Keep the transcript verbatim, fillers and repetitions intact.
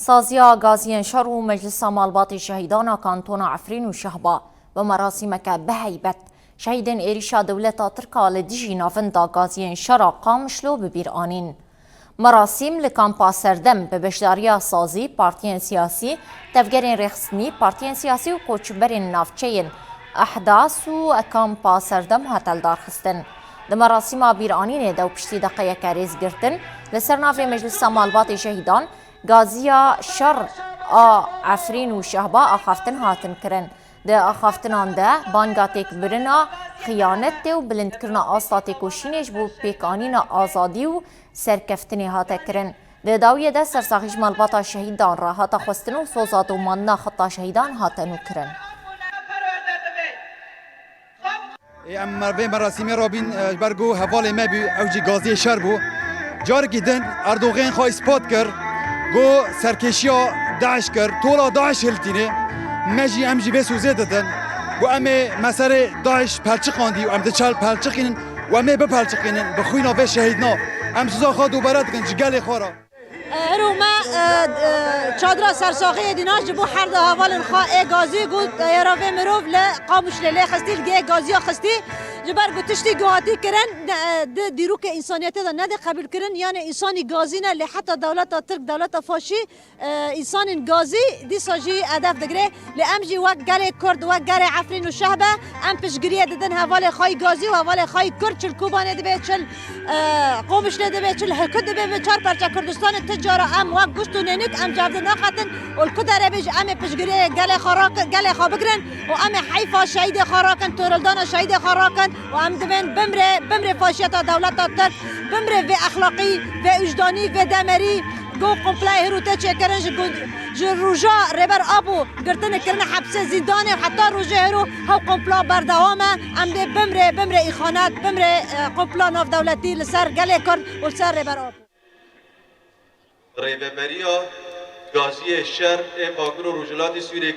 Saziya Gaziyên Şer û Meclisa Malbatê Şehîdan a Kantona Efrîn û Şehba bi merasîmeke bi heybet şehîdên êrîşa dewleta Tirk a li dijî navinda Gaziyên Şer a Qamişlo bi bîr anîn. Merasîm li Kampa Serdem bi beşdariya sazî, partiyên siyasî, tevgerên rêxistinî, partiyên siyasî û koçberên navçeyên Ehdas û Kampa Serdem hate lidarxistin. Di merasîma bîranînê de û piştî deqeyeke rêzgirtin li ser navê Meclisa Malbatê Şehîdan, Gaziya Şer a Efrîn û Şehba axaftin hatin kirin. Di axaftinan de banga têkbirina xiyanetê û bilindkirina asta têkoşînê ji bo pêkanîna azadî û serkeftinê hate kirin. Di dawiyê de sersaxî ji malbata şehîdan re hate xwestin û soza domandina xeta şehîdan hate nûkirin. Ê, em vê merasîmê re bîn, e, ji ber ku hevalê me bû, ew jî gaziyê şer bû. Carekî din Erdogan xwe îspat kir, ku serkêşiya DAIŞ kir, tola DAIŞ hiltînê. Me jî, em jî vê sozê didin, ku em ê meserê DAIŞ pelçiqandî û em diçel pelçiqînin û em ê bipelçiqînin, bi xwîna vê şehîdna. Em soza xwe dubare dikin ji gelê xwe re. Hero me, e, e, çadira sersaxiyê dîna ji bo her du hevalên xwe ê gazî ku teyara vê mirov li Qamişlê lê xistî, li gê gaziya xistî. Ji ber ku tiştî ku hatî kirin, ne, e, di dîrokê însaniyetê de nedê qebûl kirin, yanê însanî gazî ne, lê heta dewleta Tirk, dewleta faşî, e, însanên gazî dîsa jî hedef digire. Lê em jî wek gelê Kurd, wek gelê Efrîn û Şehbe, em piştgiriyê didin hevalê xwe yî gazî û hevalê xwe yî Kurd, çi li Kobanê dibe, çi li, e, Qomişlê dibe, çi li Hikû dibe, bi çar perçe Kurdistanê, ti cara em wek guşt û nênik em ji hev di naqetin û li ku derê bê jî em ê piştgiriyê gelê xwe raki-, gelê xwe bigirin û em ê heyfa şehîdê xwe rakin, torildana şehîdê xwe rakin û em dibên bimrê, bimrê faşiyeta dewleta Tirk, bimrê vê exlaqî, vê wijdanî, vê demerî, Go komploya hêro tê çêkirin, ji go-, ji roja Rêber Apo girtine kirine hepsê zîndanê heta rojê hêro hew komplo berdewam e. Em dê bimrê, bimrê îxanet, bimrê, e, komplo navdewletî li ser gelê Kurd û li ser Rêber Apo. Rêveberiya gaziyê şer ê Bakur û Rojhilatê Sûriyê.